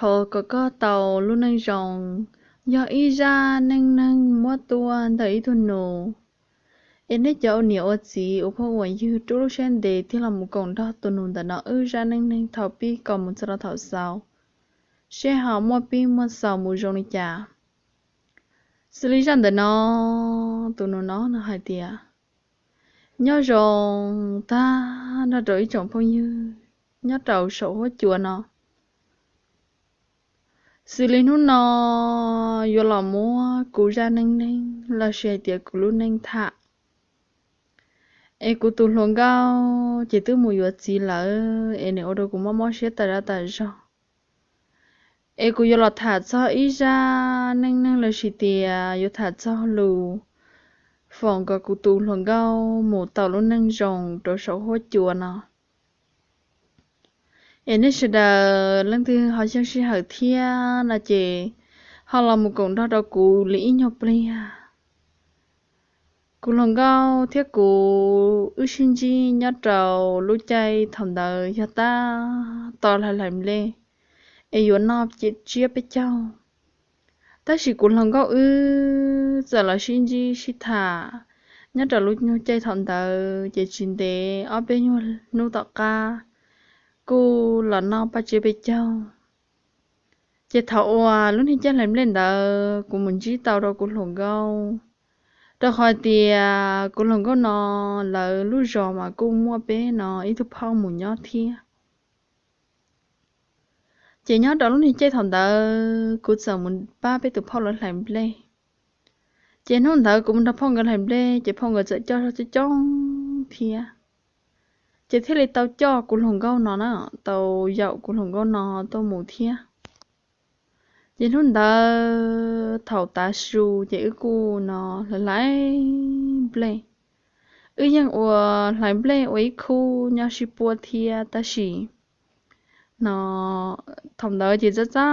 Qhov kom koj tau lub neej zoo yog ib zaj neej neeg muab tuaj ntawm ib tug nus. Es nej cov ua niam ua txiv ua phooj ua ywg rub lub siab ntev thiab los mus koom nrog tus nus ntawm no wb zaj neej neeg thaum pib kom mus txog rau thaum xaus, seb ho muaj pib muaj xaus mus zoo li cas. Xws li zaj ntawm no, tus nus no no hais tias, nyob zoo tag nrho rau ib tsoom phooj ywg nyob rau saum huab cua no. Xws li hnub no yuav los muab kuv zaj neej neeg los sis hais tias kuv lub neej tham. Es kuv tus hluas nkauj ces twb mus yuav txiv lawm es nws ua rau kuv mob mob siab tas zog tas zog. Es kuv yuav los tham txog ib zaj neej neeg los sis tias yuav tham txog lus foom kom kuv tus hluas nkauj mus tau lub neej zoo rau saum huab cua no. Es nej sawv daws leej twg ho xyeej sij hawm thiab no ces ho los mus koom nrog rau kuv li ib nyuag pliag. Kuv hluas nkauj thiab kuv wb sib ntsib nyob rau lub caij thaum ntawd yog tab tom hlais hlais nplej, es yuav noj tsiab peb caug. Tab sis kuv hluas nkauj wb txawm los sib ntsib sib tham nyob rau lub nyuag caij thaum ntawd ces tsis ntev ob peb nyuag hnub tom qab kuj los noj paj tsiab peb caug. Ces thaum uas lub niag caij hlais nplej ntawd kuv mus ntsib tau rau kuv hluas nkauj, rau qhov tias kuv hluas nkauj no lawv lub zos mas kuj muaj peb no ib tug phauj mus nyob thiab. Ces nyob rau lub niag caij thaum ntawd kuv txawm mus pab peb tus phauj lawv hlais nplej. Ces hnub ntawd kuv mus nrog phauj nkawd hlais nplej ces phauj nkawd txawm coj zog coob coob thiab. Ces thiaj li tau coj kuv hluas nkauj no na, tau yaum kuv hluas nkauj no tuaj mus thiab. Ces hnub ntawd thaum tav su ces wb kuj no hlais hlais nplej. Wb yeej ua hlais nplej ua ib khub nyob sib puab thiab tab sis no thaum ntawd ces txaj txaj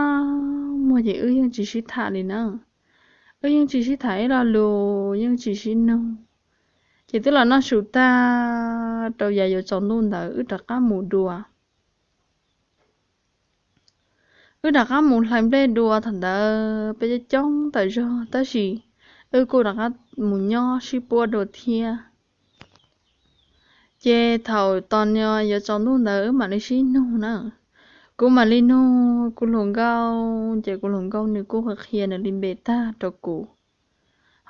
muag ces wb yeej tsis sib tham li na. Wb yeej tsis sib tham ib lo lus, yeej tsis sib nug. Ces twb los noj su tag rau yav yuav tsaus ntuj ntawd wb rov qab mus dua. Wb rov qab mus hlais nplej dua, thaum ntawd peb coob coob tawm zog tab sis wb kuj rov qab mus nyob sib puab dua thiab. Ces thaum tos no yuav tsaus ntuj ntawd wb mam li sib nug na. Kuv mam li nug kuv hluas nkauj, ces kuv hluas nkauj nws kuj qhia qhia nws li npe tag rau kuv.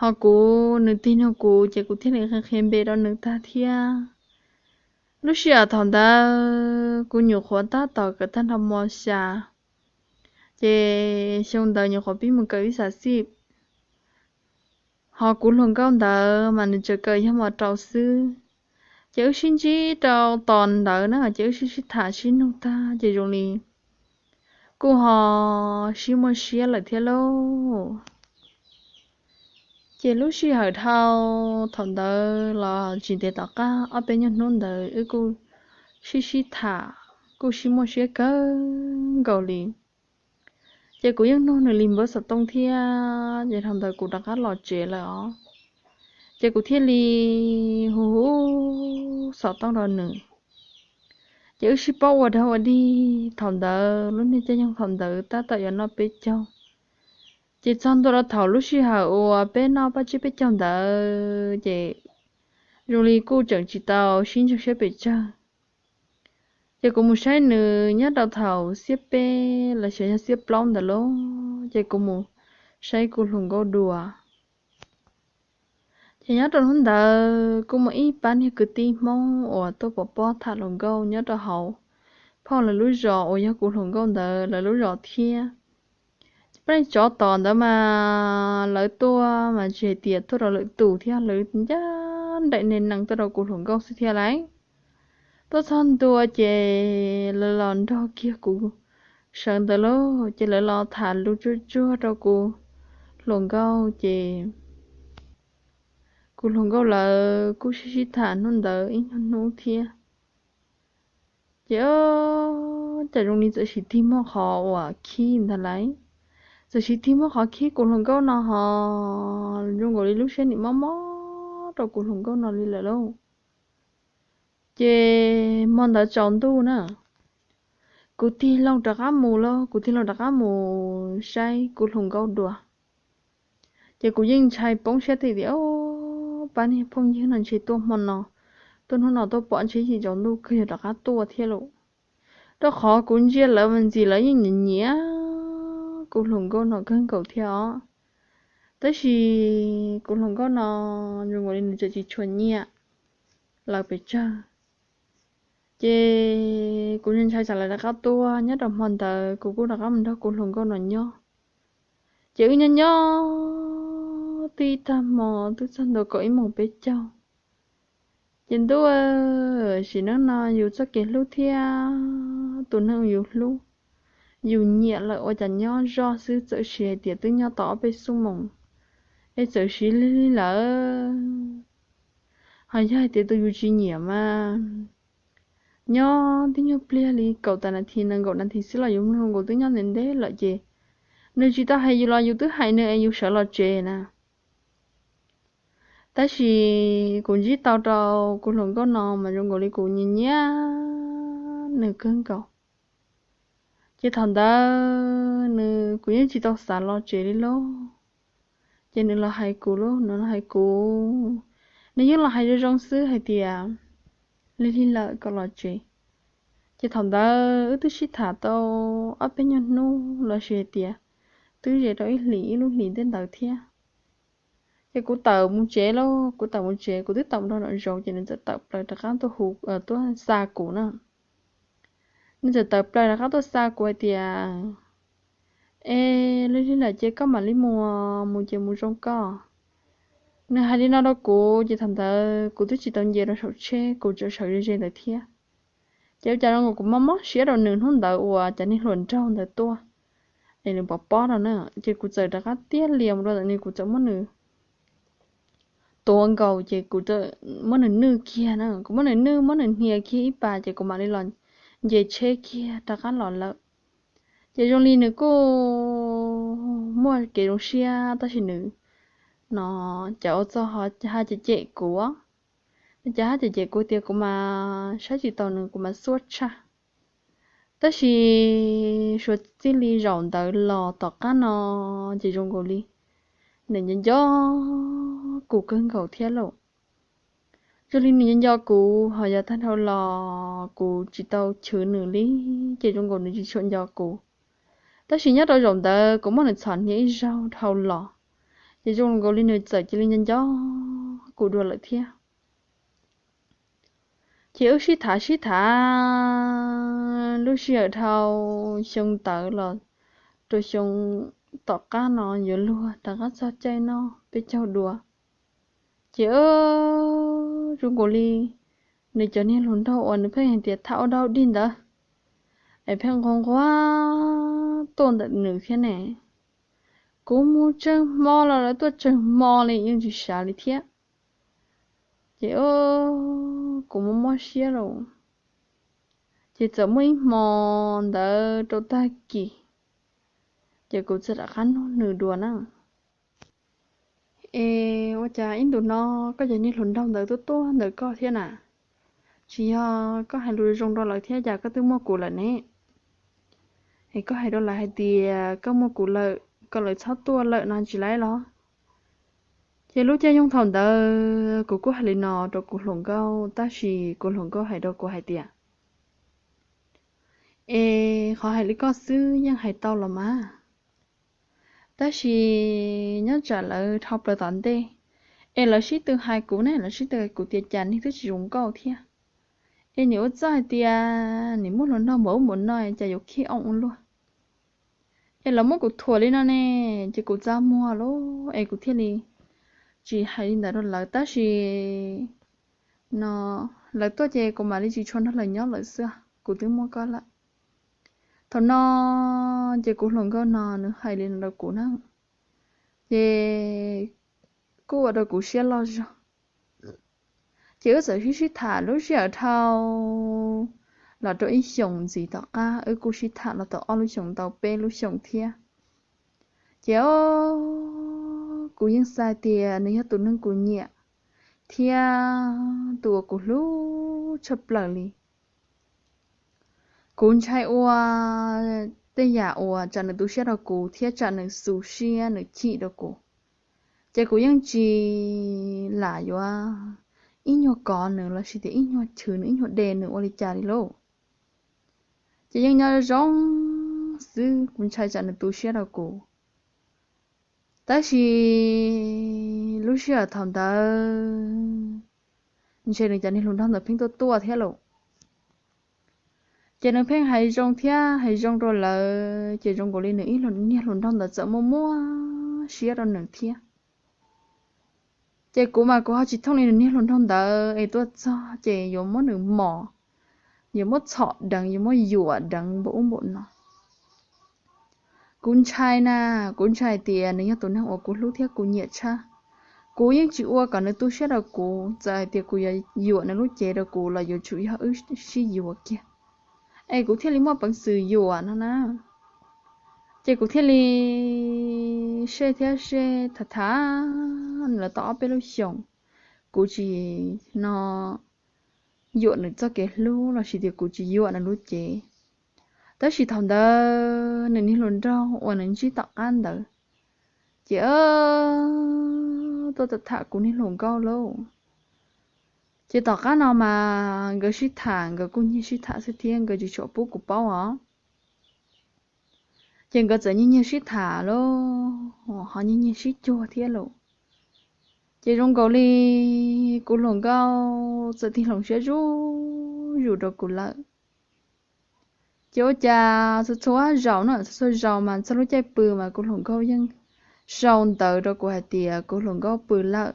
Ho kuv nws tig nug kuv ces kuv thiaj li qhia qhia npe rau nws tag thiab. Lub sij hawm thaum ntawd kuv nyuam qhuav tab tom kawm tag nrho mos xya, ces xyoo ntawd nyuam qhuav pib mus kawm ib xav xij. Ho kuv hluas nkauj ntawd mas nws tseem kawm yog mos rau xwb. Ces wb sib ntsib rau tos ntawd na ces wb sib sib tham sib nug tag ces zoo li kuj ho sib muaj siab lawm thiab lauj. Ces lub sij hawm dhau thaum ntawd los tsis ntev tom qab ob peb nyuag hnub ntawd wb kuj sib sib tham, kuj sib muaj siab kawg nkaus li. Ces kuv yeej nug nws li npawb xov tooj thiab, ces thaum ntawd kuv rov qab los tsev lawm os. Ces kuv thiaj li hu hu xov tooj rau nws. Ces wb sib paub ua dog ua dig, thaum ntawd lub niag caij nyoog thaum ntawd tab tom yuav noj peb caug. Ces txog ntua rau thaum lub sij hawm uas peb noj paj tsiab peb caug ntawd ces zoo li kuj tseem tsis tau sib ntseeg siab pes tsawg. Ces kuv mus saib nws nyob rau thaum xiab peb los sis yog xiab plaub ntawd lauj, ces kuv mus saib kuv hluas nkauj dua. Ces nyob rau hnub ntawd kuj muaj ib pab niag kwv tij Hmoob uas tuaj pov pob tham hluas nkauj nyob rau hauv phauj lawv lub zos uas yog kuv hluas nkauj ntawd lawv lub zos thiab. Peb tsov tom ntawd mas lawv tuaj mas tsis hais tias tuaj rau lwm tus thiab, lawv ncaj nraim nees nees tuaj rau kuv hluas nkauj xwb thiab lauj. Tuaj txog ntua ces lawv los nrog kiag kuv sawv ntawd lauj, ces lawv los tham lus tsuag tsuag rau kuv hluas nkauj ces kuv hluas nkauj lawv kuj sib sib tham hnub ntawd ib nyuag hnub thiab. Ces cas zoo li txawm sis tig muaj qhov uas khib ntag lauj. Txawm sis tig muaj qhov khib kuv hluas nkauj no ho zoo nkaus li lub siab nim mob mob rau kuv hluas nkauj no li lawm lauj. Ces hmo ntawd tsaus ntuj na, kuv tig loo rov qab mus lauj, kuv tig loo rov qab mus saib kuv hluas nkauj dua. Ces kuv yeej ntshai poob siab tias, o, pab niag phooj ywg no ntshe tuaj hmo no, tuaj hnub no tuaj pom ntshe yim tsaus ntuj kawg yog rov qab tuaj thiab lauj. Rau qhov kuv ntsia lawv mas ntxim lawv yeej nyiam nyiam kuv hluas nkauj no kawg nkaus thiab os. Tab sis kuv hluas nkauj no zoo nkaus li nws tseem tsis tshua nyiam lawv pes tsawg. Ces kuv ntshai tsam lawv rov qab tuaj, nyob rau hmo ntawd kuv kuj rov qab mus nrog kuv hluas nkauj no nyob. Ces wb nyob nyob twb ib tag hmo twb txog ntua kaum ib moos peb caug. Ces ntuj, sim neej no yus txoj kev hlub thiab tus neeg yus hlub, yus nyiam lawm ua cas nyob zoj xwb txawm sis hais tias twb nyob tau ob peb xuab moos, es txawm sis lig lig lawm. Ho yog hais tias tus yus tsis nyiam mas nyob tib nyuag pliag li kaum tawm nas this nees nkaum nas this xwb los yus mloog nkaus twb nyob ntev ntev lawm ces nws tsis tau hais yus los yus twb hais nws es yus sawv los tsev na. Tab sis kuv ntsib tau rau kuv hluas nkauj no mas zoo nkaus li kuv nyiam nyiam nws kawg nkaus. Ces thaum ntawd nws, kuv yeej tsis tau xav los tsev li lauj. Ces nws los hais kuv lauj, nws los hais kuv, nws yeej los hais zoo zoo xwb hais tias, lig lig lawm koj los tsev. Ces thaum ntawd wb twb sib tham tau ob peb nyuag hnub los sis hais tias twb ze rau ib hlis ib lub hlis tej ntawd thiab. Ces kuv tawm mus tsev lauj, kuv tawm mus tsev, kuv twb tawm mus rau nram zoov ces nws txawm tawm plaws rov qab tuaj hu, tuaj xa kuv na. Nws txawm tawm plaws rov qab tuaj xa kuv hais tias, es lig lig lawm ces koj mam li mus, mus ces mus zoo koj. Nws hais li no rau kuv ces thaum ntawd kuv twb tsis tau nce rau saum tsheb, kuv tseem sawv ze ze ntawd thiab. Ces ua cas zoo nkaus kuv mob mob siab rau nws hnub ntawd uas cov niag hluas nraug ntawd tuaj, es nws pov pob rau na, ces kuv txawm rov qab tiag lias mus rau ntawm nws, kuv txawm muab nws tuav nkaus ces kuv txawm muab nws nwj kiag na, kuv muab nws nwj muab nws hnia kiag ib pas ces kuv mam li los nce tsheb kiag rov qab los lawm. Ces zoo li nws kuj muaj kev zoo siab tab sis nws no cas ua txog ho haj cem cem kuv, nws cas haj cem cem kuv tias kuv mas saib tsis taus nws, kuv mas xuab tshaj. Tab sis suav txij li zaum ntawd los tom qab no ces zoo nkaus li nws nco nco kuv kawg nkaus thiab lauj. Zoo li nws nco nco kuv ho yog tag dhau los kuv tsis tau chwv nws li, ces zoo nkaus nws tsis tshua nco kuv. Tab sis nyob rau zaum ntawd kuv muab nws txhom hnia ib zaug dhau los, ces zoo nkaus li nws txawm cia li nco nco kuv dua lawm thiab. Ces wb sib tham sib tham lub sij hawm dhau xyoo ntawd los rau xyoo tom qab no yuav luag rov qab txog caij noj peb caug dua. Ces zoo nkaus li nws cov niag hluas nraug uas nws pheej hais tias tham ua dau dig ntawd es pheej nquag nquag tuaj ntawm nws thiab ne. Kuv mus tsawg hmo los lawv tuaj tsawg hmo li yeej tsis sav li thiab. Ces kuv mob mob siab lauj. Ces txawm muaj ib hmo ntawd rau tag kis, ces kuv txawm rov qab nug nws dua na, es ua cas ib ntus no koj cov niag hluas nraug ntawd tuaj tuaj ntawm koj thiab na? Tsis yog koj hais lus zoo rau lawv thiab cas koj twb muaj kuv lawm ne? Es koj hais rau lawv hais tias koj muaj kuv lawm, kom lawv txhob tuaj lawm no tsis laib los? Ces lub caij nyoog thaum ntawd kuv kuj hais li no rau kuv hluas nkauj, tab sis kuv hluas nkauj hais rau kuv hais tias, es qhov hais li koj xwb yeej hais tau los mas, tab sis nyob tsam lawv dhau plaws tom ntej, es lawv sib tw hais kuv ne, lawv sib tw hais kuv tias cas niag twb tsis zoo nkauj thiab, es nim ua txuj hais tias nim muaj hluas nraug npaum ub npaum no cas yuav khib oo ua luaj. Es lawv muab kuv thuam li no ne, ces kuv txaj muag lauj, es kuv thiaj li tsis hais li ntawd rau lawv, tab sis no lawv tuaj ces kuv mam li tsis tshua nrog lawv nyob lawm xwb, kuv twb muaj koj lawm. Thaum no ces kuv hluas nkauj no nws hais li no rau kuv na, ces kuj ua rau kuv siab loj zog. Ces wb txawm sib sib tham lub sij hawm dhau los rau ib xyoos ntxiv tom qab, wb kuj sib tham los tau ob lub xyoos ntau peb lub xyoos thiab. Ces kuv yeej xav tias nws yog tus neeg kuv nyiam thiab tus uas kuv hlub tshaj plaws li. Kuv ntshai ua tej yam uas tsam nws tu siab rau kuv thiab tsam nws xu siab nws chim rau kuv, ces kuv yeej tsis lam yuav ib nyuag kov nws los sis tias ib nyuag chwv nws ib nyuag de nws ua li cas li lauj. Ces yeej nyob zoo xwb, kuv ntshai tsam nws tu siab rau kuv. Tab sis lub sij hawm thaum ntawd ntshe nws cov niag hluas nraug ntawd pheej tuaj tuaj thiab lauj. Ces nws pheej hais zoo thiab hais zoo rau lawv, ces zoo nkaus li nws ib niag hluas nraug ntawd txawm muaj muaj siab rau nws thiab. Ces kuv mas kuv ho tsis thooj li nws niag hluas nraug ntawd es tuaj txog ces yuav muab nws mos, yuav muab txhom deev, yuav muab yuam deev npaum ub npaum no. Kuv ntshai na, kuv ntshai tias nws yog tus neeg uas kuv hlub thiab kuv nyiam tshaj. Kuv yeej tsis ua kom nws tu siab rau kuv, txawm hais tias kuv yuav yuam nws lub cev rau kuv los yuav tsum yog wb sib yuav kiag. Es kuv thiaj li muaj peev xwm yuam no na. Ces kuv thiaj li seb thiab seb tham tham nws los tau ob peb lub xyoos, kuv tsis no yuam nws txoj kev hlub los sis tias kuv tsis yuam nws lub cev. Tab sis thaum ntawd nws niag hluas nraug uas nws ntsib tom qab ntawd, ces tuaj tham kuv niag hluas nkauj lauj. Ces tom qab no mas nkawd sib tham, nkawd kuj nyiag sib tham xwb thiab nkawd tsis tshua pub kuv paub os. Ces nkawd txawm nyiag nyiag sib tham lauj, ho nyiag nyiag sib cuag thiab lauj. Ces zoo nkaus li kuv hluas nkauj txawm tig hloov siab zuj zus rau kuv lawm. Ces ua cas txhua txhua zaus no, txhua txhua zaus mas txog lub caij pw mas kuv hluas nkauj yeej sau ntawv rau kuv hais tias kuv hluas nkauj pw lawm,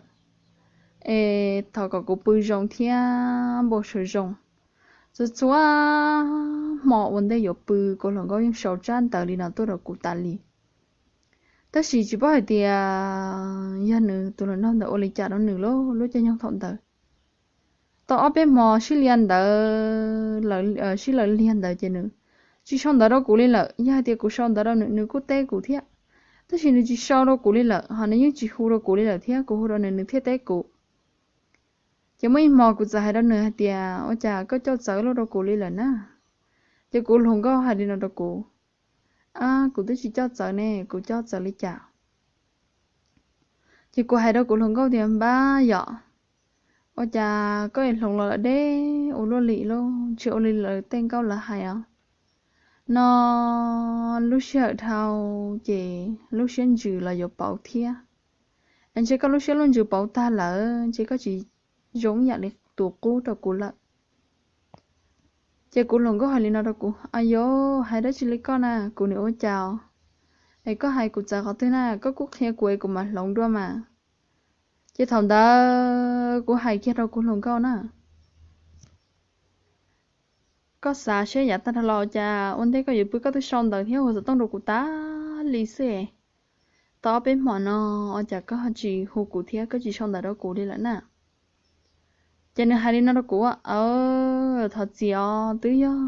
es thov kom kuv pw zoo thiab npau suav zoo. Txhua txhua hmo ua ntej yuav pw kuv hluas nkauj yeej sau tsab ntawv li no tuaj rau kuv tas li. Tab sis tsis paub hais tias yog nws tus hluas nraug ntawd ua li cas rau nws lub caij nyoog thaum ntawd. Tau ob peb hmo sib lia ntawd, sib law liag ntawd ces nws tsis sau ntawv rau kuv li lawm. Yog hais tias kuv sau ntawv rau nws, nws kuj teb kuv thiab, tab sis nws tsis sau rau kuv li lawm, ho nws yeej tsis hu rau kuv li lawm thiab, kuv hu rau nws nws thiaj teb kuv. Ces muaj ib hmo kuv txawm hais rau nws hais tias ua cas koj coj txawv luaj rau kuv li lawm na? Ces kuv hluas nkauj hais li no rau kuv, kuv twb tsis coj txawv ne, kuv coj txawv li cas? Ces kuv hais rau kuv hluas nkauj tias npab yom, ua cas koj hloov los lawm deb ua luaj li lauj, ntshe ua li lawv tej nkauj lawv hais os. No lub sij hawm dhau ces lub siab ntsws los yuav pauv thiab. Ntshe koj lub siab lub ntsws pauv tag lawm, ntshe koj tsis zoo ib yam li tus qub rau kuv lawm. Ces kuv hluas nkauj hais li no rau kuv, a yuav hais dab tsi li koj na, kuv nim ua cas? Es koj hais kuv txawv qhov twg na, koj kuj qhia kuv es kuv mam hloov dua mas. Ces thaum ntawd kuv hais kiag rau kuv hluas nkauj na, koj xav seb yav tag los cas ua ntej koj yuav pw koj twb sau ntawv thiab hu xov tooj rau kuv tas li xwb. Tau ob peb hmo no ua cas koj tsis hu kuv thiab koj tsis sau ntawv rau kuv li lawm na? Ces nws hais li no rau kuv, thov txim os, twb yog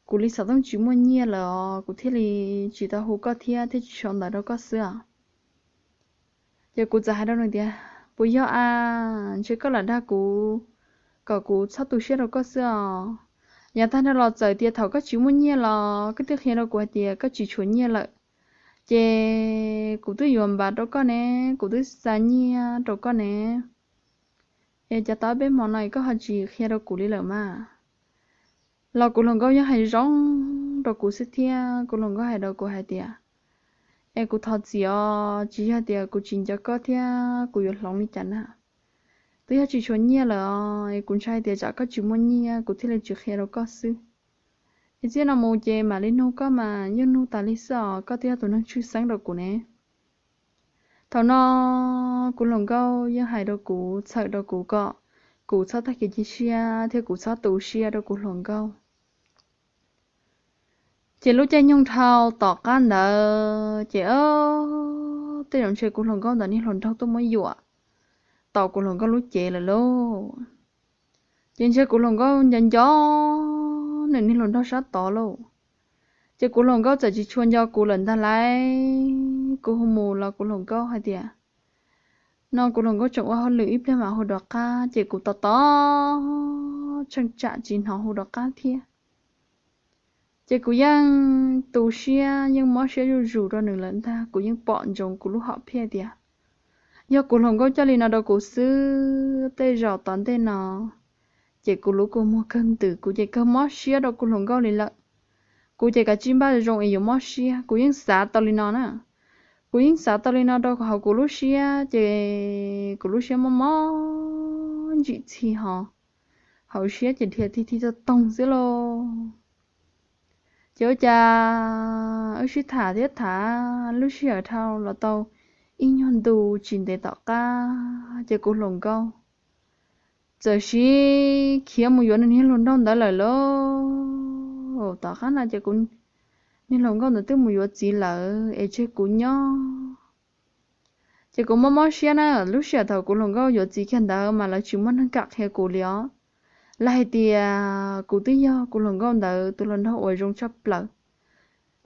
kuv li xov tooj tsis muaj nyiaj lawm os, kuv thiaj li tsis tau hu koj thiab thiaj tsis sau ntawv rau koj xwb os. Ces kuv txawm hais rau nws tias puas yog a, ntshe koj lam dag kuv kom kuv txhob tu siab rau koj xwb os. Yav tag nrho los txawm tias thaum koj tsis muaj nyiaj los koj twb qhia rau kuv hais tias koj tsis tshuav nyiaj lawm, ces kuv twb yuav npav rau koj ne, kuv twb xa nyiaj rau koj ne. Es cas tau ob peb hmo no koj ho tsis qhia rau kuv li lawm mas? Los kuv hluas nkauj yeej hais zoo rau kuv xwb thiab, kuv hluas nkauj hais rau kuv hais tias, es kuv thov txim os, tsis yog tias kuv tsis nco koj thiab kuv yuav hloov li cas na. Twb yog tsis tshuav nyiaj lawm os, es kuv ntshai tias tsam koj tsis muaj nyiaj kuv thiaj li tsis qhia rau koj xwb. Es txij no mus ces mam li nug koj mas yeej nug tas li xwb os, koj twb yog tus neeg tshwj xeeb rau kuv ne. Thaum no kuv hluas nkauj yeej hais rau kuv, txhawm rau kuv kom kuv txhob tag kev cia siab thiab kuv txhob tu siab rau kuv hluas nkauj. Ces lub caij nyoog dhau tom qab ntawd ces tej zaum ntshe kuv hluas nkauj ntawd niag hluas nraug tuaj muab yuam tau kuv hluas nkauj lub cev lawm lauj. Ces ntshe kuv hluas nkauj nco nco nws niag hluas nraug sab tod lauj. Ces kuv hluas nkauj txawm tsis tshua nco kuv lawm ntag lauj. Kuv hu mus los kuv hluas nkauj hais tias, no kuv hluas nkauj tseem ua hauj lwm ib pliag mam hu rov qab, ces kuv tos tos tsheej tsam tsis hnov hu rov qab thiab. Ces kuv yeej tu siab yeej mob siab zuj zus rau nws lawm ntag. Kuv yeej pom ntsoov kuv lub hom phiaj tias yog kuv hluas nkauj coj li no rau kuv xwb, tej zaum tom ntej no ces kuv lub kua muag kawg ntws, kuv ces kawg mob siab rau kuv hluas nkauj li lawm. Kuv ces kav tsij npaj zoo es yuav mob siab, kuv yeej xav tau li no na. Kuv yeej xav tau li no rau hauv kuv lub siab, ces kuv lub siab mob mob ntsim txhij ho, hauv siab ces dhia tig tig tog toog xwb lauj. Ces ua cas wb sib tham thiab tham lub sij hawm dhau los tau ib nyuag ntu tsis ntev tom qab ces kuv hluas nkauj txawm sib khiav mus yuav nws niag hluas nraug ntawd lawm lauj. Tom qab no ces kuv niag hluas nkauj ntawd twb mus yuav txiv lawm es tseg kuv nyob. Ces kuv mob mob siab na, lub sij hawm thaum kuv hluas nkauj yuav txiv kiag ntawd mas lawv tsis muaj neeg kam qhia kuv li os. Lawv hais tias kuv twb yog kuv hluas nkauj ntawd tus hluas nraug uas zoo tshaj plaws.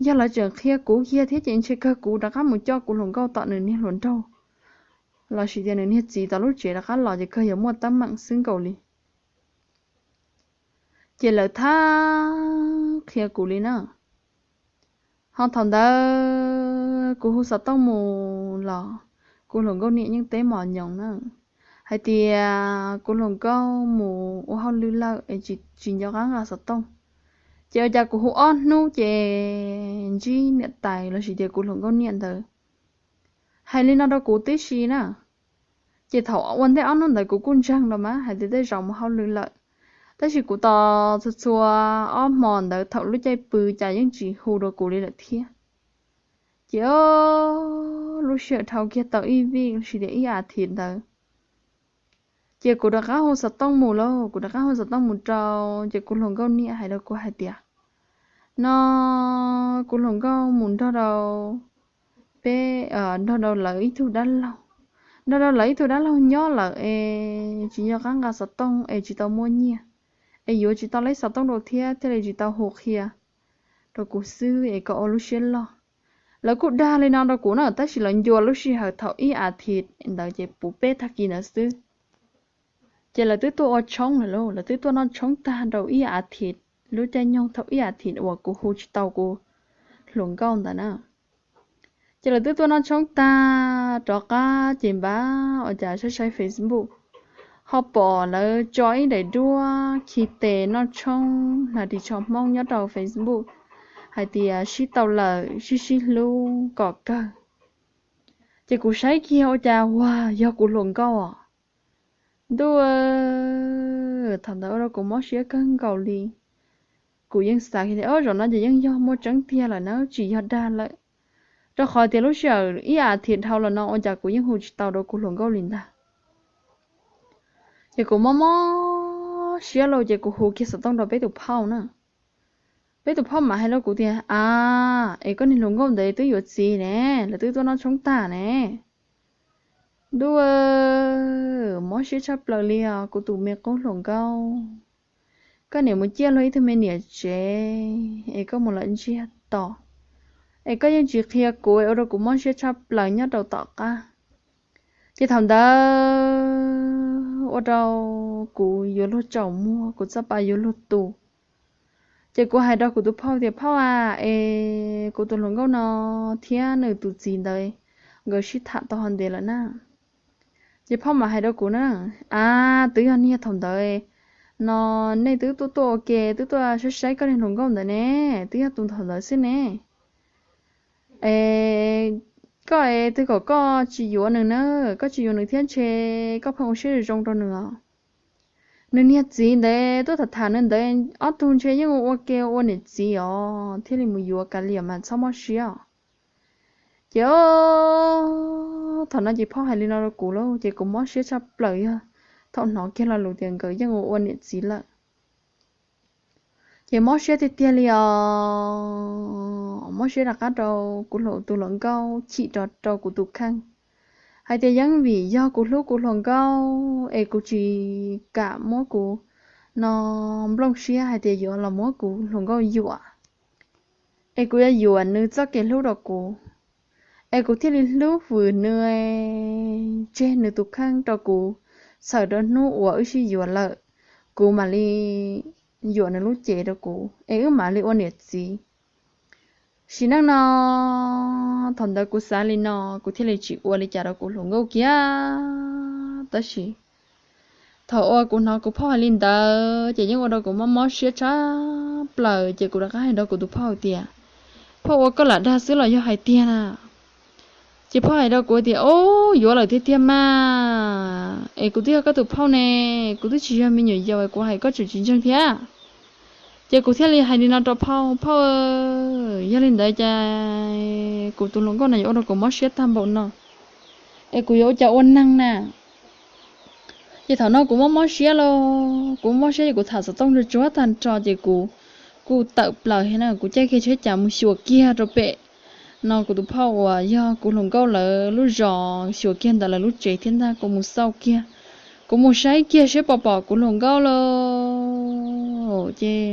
Yog lawv tseem qhia kuv kiag thiab ces ntshe kawg kuv rov qab mus coj kuv hluas nkauj tom nws niag hluas nraug lossis tias nws niag txiv tom lub tsev rov qab los ces kawg yuav muaj teeb meem xwb nkaus li. Ces lawv thab qhia kuv li na. Ho thaum ntawd kuv hu xov tooj mus los kuv hluas nkauj niam yeej teb mos nyoos na, hais tias kuv hluas nkauj mus ua hauj lwm lawm es tsis nco qab nqa xov tooj. Ces ua cas kuv hu ob hnub ces ntsib niam tais lossis tias kuv hluas nkauj niam ntawd hais li no rau kuv tib si na. Ces thaum ua ntej ob hnub ntawd kuv kuj ntseeg los mas hais tias tej zaum mus hauj lwm lawm, tab sis kuv tos txhua txhua ob hmo ntawd thaum lub caij pw cas yeej tsis hu rau kuv li lawm thiab. Ces lub sij hawm dhau kiag tau ib vij lossis tias ib as thiv ntawd ces kuv rov qab hu xov tooj mus lauj, kuv rov qab hu xov tooj mus rau, ces kuv hluas nkauj niam hais rau kuv hais tias no kuv hluas nkauj mus nrog rau peb, nrog rau lawv ib tug dab laug, nrog rau lawv ib tug dab laug nyob lawm es tsis nco qab nqa xov tooj es tsis tau muaj nyiaj, es yuav tsis tau lej xov tooj rau thiab thiaj li tsis tau hu qhia rau kuv xwb es kom ua lub siab loj. Lawv kuj dag li no rau kuv na, tab sis lawv ncua lub sij hawm thaum ib as thiv ntawd ces puv peb tag kis ntawd xwb. Ces lawv twb tuaj ua tshoob lawm lauj, lawv twb tuaj noj tshoob tag rau ib as thiv, lub caij nyoog thaum ib as thiv uas kuv hu tsis tau kuv hluas nkauj ntawd na. Ces lawv twb tuaj noj tshoob tag rov qab ces npab ua cas saib saib Facebook ho pom lawv tso ib daim duab khi tes noj tshoob hnav ris tsho Hmoob nyob rau Facebook hais tias sib tau lawm, sib sib hlub kom kawg. Ces kuv saib kiag ua cas uag yog kuv hluas nkauj os. Ntuj, thaum ntawd ua rau kuv mob siab kawg nkaus li. Kuv yeej xav tias o zaum no ces yeej yog muaj tseeb tiag lawm na, tsis yog dag lawm, rau qhov tias lub sij hawm ib as thiv dhau los no ua cas kuv yeej hu tsis tau rau kuv hluas nkauj li ntag. Ces kuv mob mob siab lauj, ces kuv hu kiag xov tooj rau peb tus phauj na. Peb tus phauj mas hais rau kuv tias a, es koj niag hluas nkauj ntawd twb yuav txiv ne, lawv twb tuaj noj tshoob tag ne. Ntuj, mob siab tshaj plaws li os kuv tus me qub hluas nkauj. Koj niam mus ciaj luag ib tug me niam tsev es koj mus lawm ntsiag to, es koj yeej tsis qhia kuv es ua rau kuv mob siab tshaj plaws nyob rau tom qab. Ces thaum ntawd ua rau kuv yuav luag tsaus muag, kuv txoj pa yuav luag tu. Ces kuv hais rau kuv tus phauj tias phauj a, es kuv tus hluas nkauj no thiab nws tus txiv ntawd nkawd sib tham tau ho ntev lawm na. Ces phauj mam hais rau kuv na, a, twb yog niag thaum ntawd no nej twb tuaj tuaj ua ke twb tuaj saib saib koj niag hluas nkauj ntawd ne, twb yog tus thaum ntawd xwb ne. Es koj es twg kom koj tsis yuav nws na, koj tsis yuav nws thiab ntshe koj pheej ua siab zoo rau nws os. Nws niag txiv ntawd tuaj tham tham nws ntawd ob tug ntshe yeej ua ua ke ua niam txiv os thiaj li mus yuav kav liam mas txhob mob siab os. Ces thaum no ces phauj hais li no rau kuv lauj, ces kuv mob siab tshaj plaws yog thaum hnov kiag lo lus tias nkawd yeej ua ua niam txiv lawm. Ces mob siab tiag tiag li os, mob siab rov qab rau kuv tus hluas nkauj chim rov rau kuv tus kheej hais tias yeej vim yog kuv hlub kuv hluas nkauj es kuv tsis kam muab kuv no nplooj siab hais tias yuav los muab kuv hluas nkauj yuam, es kuv yuav yuam nws txoj kev hlub rau kuv, es kuv thiaj li hlub hwm nws, tseg nws tus kheej rau kuv, txhawm rau hnub uas wb sib yuav lawm, kuv mam li yuam nws lub cev rau kuv es wb mam li ua niam txiv. Sim neej no, thaum ntawd kuv xav li no, kuv thiaj li tsis ua li cas rau kuv hluas nkauj kiag. Tab sis thaum uas kuv hnov kuv phauj hais li ntawd ces yeej ua rau kuv mob mob siab tshaj plaws, ces kuv rov qab hais rau kuv tus phauj tias, phauj, ua koj lam dag xwb los yog hais tiag na? Ces phauj hais rau kuv tias, o, yuav lawm tiag tiag mas, es kuv twb yog koj tus phauj ne, kuv twb tsis yog me nyuam yaus es kuv hais koj tseem tsis ntseeg thiab. Ces kuv thiaj li hais li no rau phauj, phauj, yog li ntawd ces kuv tus hluas nkauj no yuav ua rau kuv mob siab tag npaum no, es kuv yuav ua cas ua neeg na? Ces thaum no kuv mob mob siab lauj, kuv mob siab ces kuv tham xov tooj tsuag tsuag tag nrho ces kuv kuj tawm plaws thiab na, kuv caij kiag tsheb cas mus xyuas kiag rau pem no kuv tus phauj uas yog kuv hluas nkauj lawv lub zos, xyuas kiag ntawm lawv lub tsev thiab ntag, kuv mus xauj kiag, kuv mus saib kiag seb puas pom kuv hluas nkauj lauj. Ces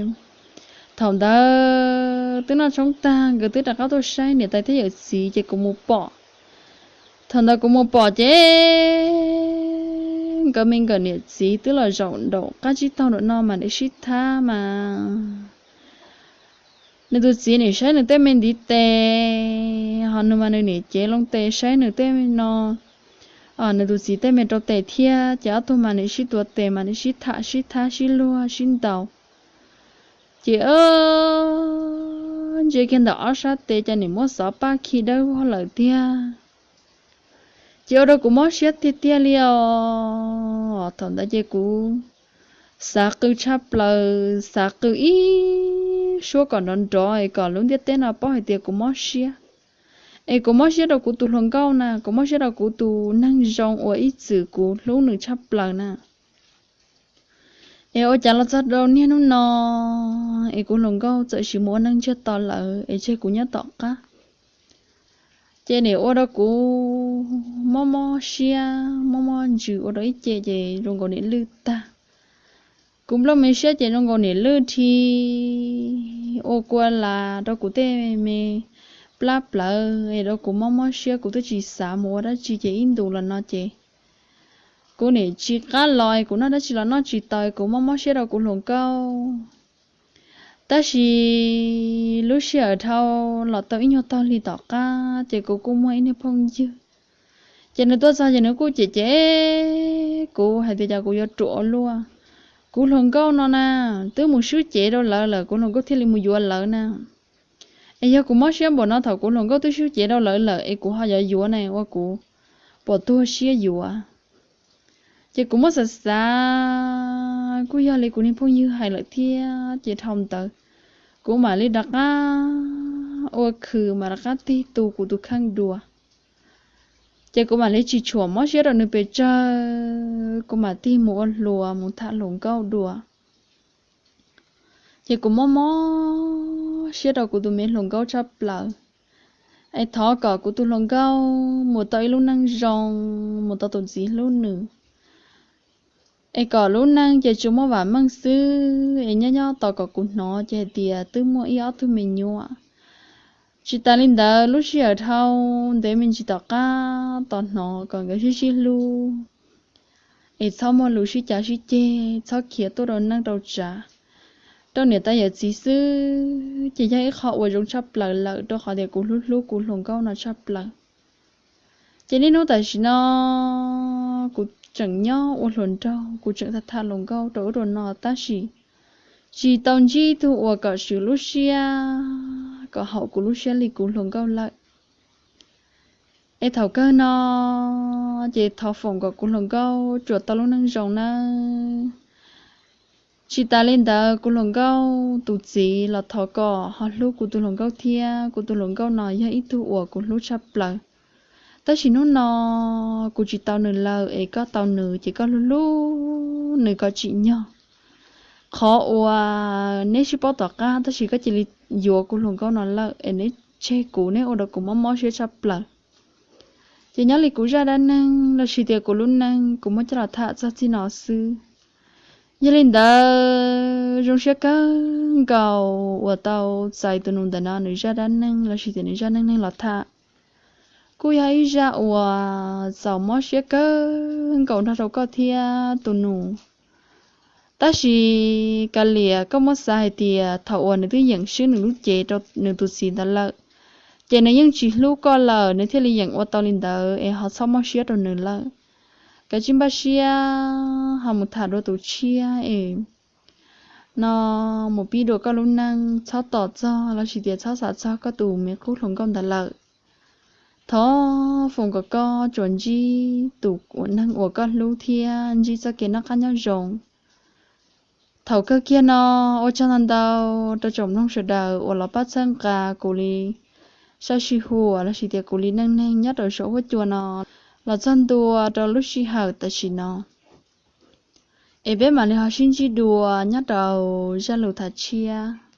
thaum ntawd twb noj tshoob tag, nkawd twb rov qab tuaj saib niam tais thiab yawm txiv ces kuv mus pom. Thaum ntawd kuv mus pom ces nkawd me nkawm niam txiv twb los zaum nraum qab tsib taug nraum no mas nim sib thab mas nws tus txiv nim saib nws tej me ntiv tes, ho nws mas nws nim cev loo tes saib nws tej no, nws tus txiv tej me rau tes thiab, ces ob tug mas nim sib tuav tes mas nim sib tham sib thab sib luag sib ntaus. Ces ntsia kiag ntawm ob sab tes ces nim muab xov paj khi dawb vog lawm tiag. Ces ua rau kuv mob siab tiag tiag li os. Thaum ntawd ces kuv xav qw tshaj plaws, xav qw ib suab kom nrov nrov es kom lub ntiaj teb no paub hais tias kuv mob siab. Es kuv mob siab rau kuv tus hluas nkauj na, kuv mob siab rau kuv tus neeg zoo uas ib txwm kuv hlub nws tshaj plaws na. Es ua cas los txog rau niaj hnub no es kuv hluas nkauj txawm sis mus ua neej ntsiag to lawm es tseg kuv nyob tom qab. Ces nim ua rau kuv mob mob siab mob mob ntsws ua rau ib ce ces zoo nkaus nim lwj tag. Kuv nplooj me siab ces zoo nkaus nim lwj dhi, ua kua las rau kuv tej me plab plawv es rau kuv mob mob siab, kuv twb tsis xav mus ua dab tsi ces ib ntus los no ces kuv nim tsis qab los, kuv noj dab tsi los noj tsis tau, kuv mob mob siab rau kuv hluas nkauj. Tab sis lub sij hawm dhau los tau ib nyuag tog hli tom qab ces kuv kuj muaj ib niag phooj ywg, ces nws tuaj txog ces nws kuj cem cem kuv hais tias cas kuv yuav ruam ua luaj. Kuv hluas nkauj no na, twb mus swb cev rau lawv lawm kuv hluas nkauj thiaj li mus yuav lawv na. Es yog kuv mob siab npaum no thaum kuv hluas nkauj twb swb cev rau lawv lawm es kuv ho yuav yuav ne ua kuv puas tuag siab yuav. Ces kuv muab xav xav kuj yog li kuv niag phooj ywg hais lawm thiab, ces dhau ntawd kuv mam li rov qab ua khwv mam rov qab tig tu kuv tus kheej dua. Ces kuv mam li tsis tshua mob siab rau nws pes tsawg, kuv mam tig mus ua hluas mus tham hluas nkauj dua. Ces kuv mob mob siab rau kuv tus me hluas nkauj tshaj plaws. Es thov kom kuv tus hluas nkauj mus tau ib lub neej zoo, mus tau tus txiv hlub nws. Es kom lub neej ces tsuas muaj vam meej xwb, es nyob nyob tos kom kuv hnov ces hais tias twb muaj ib ob tug me nyuam. Tsis tas li ntawd lub sij hawm dhau ntev me ntsis tom qab tos hnov kom nkawd sib sib hlub, es txhob muaj lus sib cav sib ceg, txhob khiav tuaj rau neej rau tsav, rau niam tais yawm txiv xwb ces yog ib qho uas zoo tshaj plaws lawm rau qhov tias kuv hlub hlub kuv hluas nkauj no tshaj plaws. Ces niaj hnub tam sim no kuv tseem nyob ua hluas nraug, kuv tseem tham tham hluas nkauj rau ub rau no tab sis tsis tau ntsib ib tug uas kom swv lub siab, kom haum kuv lub siab li kuv hluas nkauj lawm. Es thaum kawg no ces thov foom kom kuv hluas nkauj tsuas tau lub neej zoo nawb. Tsis tas li ntawd kuv hluas nkauj tus txiv los thov kom ho hlub kuv tus hluas nkauj thiab, kuv tus hluas nkauj no yog ib tug uas kuv hlub tshaj plaws. Tab sis hnub no kuv tsis tau nws lawm es koj tau nws ces koj hlub hlub nws kom tsim nyog. Qhov uas neb sib paub tom qab tab sis koj cia li yuav kuv hluas nkauj no lawm es neb tseg kuv, neb ua rau kuv mob mob siab tshaj plaws. Ces nyob li kuv zaj dab neeg lossis tias kuv lub neej kuv muab coj los tham txog txij no xwb. Yog li ntawd zoo siab kawg nkaus uas tau txais tus nus ntawm no nws zaj dab neeg lossis tias nws zaj neej neeg los tham. Kuj yog ib zaj uas txaus mob siab kawg nkaus nrog rau koj thiab tus nus. Tab sis kav liam, koj muab xav hais tias thaum uas nws twb yeem swb nws lub cev rau nws tus txiv ntawd lawm, ces nws yeej tsis hlub koj lawm, nws thiaj li yeem ua tau li ntawd es ho txhob mob siab rau nws lawm. Kav tsij npaj siab ho mus tham dua tus tshiab es no mus pib dua koj lub neej, txhob tos txog los sis tias txhob xav txog koj tus me qub hluas nkauj ntawd lawm. Thov foom kom koj tsuas ntsib tus neeg uas koj hlub thiab ntsib txoj kev noj qab nyob zoo. Thaum kawg kiag no, ua tsaug ntau ntau rau tsoom mloog sawv daws uas los pab txhawb nqa kuv li sab sij huam los sis tias kuv li neej neeg nyob rau saum huab cua no los txog ntua rau lub sij hawm tam sim no. Es peb mam li ho sib ntsib dua nyob rau zaj lus tham tshiab.